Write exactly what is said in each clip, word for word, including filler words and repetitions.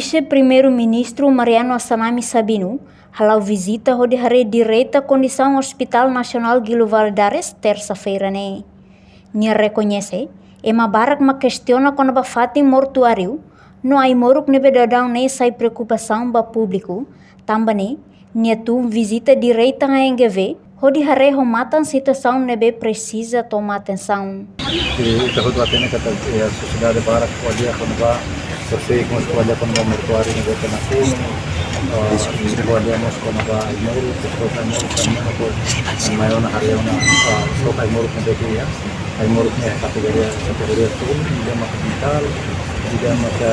Vise-Primeiru-Ministru Mariano Assanami Sabino hala'o vizita hodi haree direta kondisaun Hospital Nasionál Guido Valadares, tersa-feira ne'e. Nia rekoñese, ema barak mak kestiona kona-ba fatin mortuáriu no ai-moruk ne'ebé daudaun ne'e sai preokupasaun ba públiku, tanba ne'e nia tun vizita direta H N G V hodi haree ho matan situasaun ne'ebé presiza toma atensaun. I ita hotu hatene katak, eh, sosiedade barak ko'alia kona-ba, sosiedade mós ko'alia kona-ba mortuáriu ne'ebé tena kunu, eh, ko'alia mós kona-ba ai-moruk, stok ai-moruk, tanba ne'e mak mai ona haree ona, eh, stok ai-moruk ne'ebé iha. Ai-moruk ne'e kategoria, kategoria tolu, ida maka vitál, ida maka,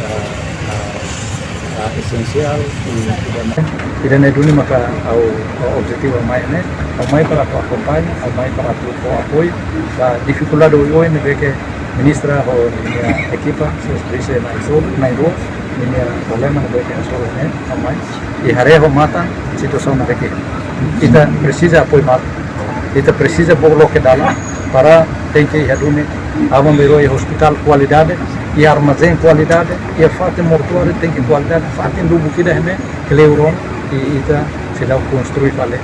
ah, ah, ah, esensiál, i ida maka, ida-ne'e duni maka ha'u, ha'u objetivu ha'u mai ne'e, ha'u mai para atu akompaña, ha'u mai para atu fó apoiu ba difikuldade oioin ne'ebé ke ministra ho nia ekipa, señór Vise na'in-tolu, na'in-rua, ninia problema ne'ebé ke hasoru ne'e, ha'u mai. I haree ho matan situasaun ne'ebé ke. Ita presiza apoiu matan. Ita presiza book loke dalan para tenke iha duni aban-bainrua iha ospitál kualidade, iha armazén kualidade, iha fatin mortuáriu tenke kualidade, fatin lubuk ida ne'e kleur ona, i ita seidauk konstrui fali,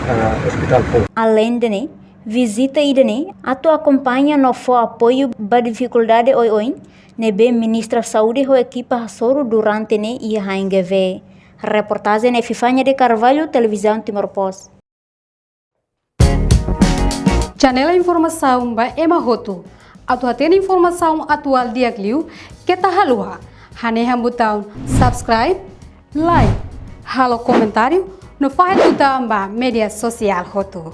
ah, ospitál foun. Aleinde ne'e, vizita ida-ne'e atu akompaña no fó apoiu ba difikuldade oioin ne'ebé Ministra Saúde ho ekipa hasoru durante ne'e iha H N G V. Reportajen Epifania de Carvalho, Televizaun Timor Post. Janela informasaun ba ema hotu. Atu hatene informasaun atuál di'ak liu, keta haluha hanehan butaun subscribe, like, halo komentáriu no fahe tutan ba média sosiál hotu.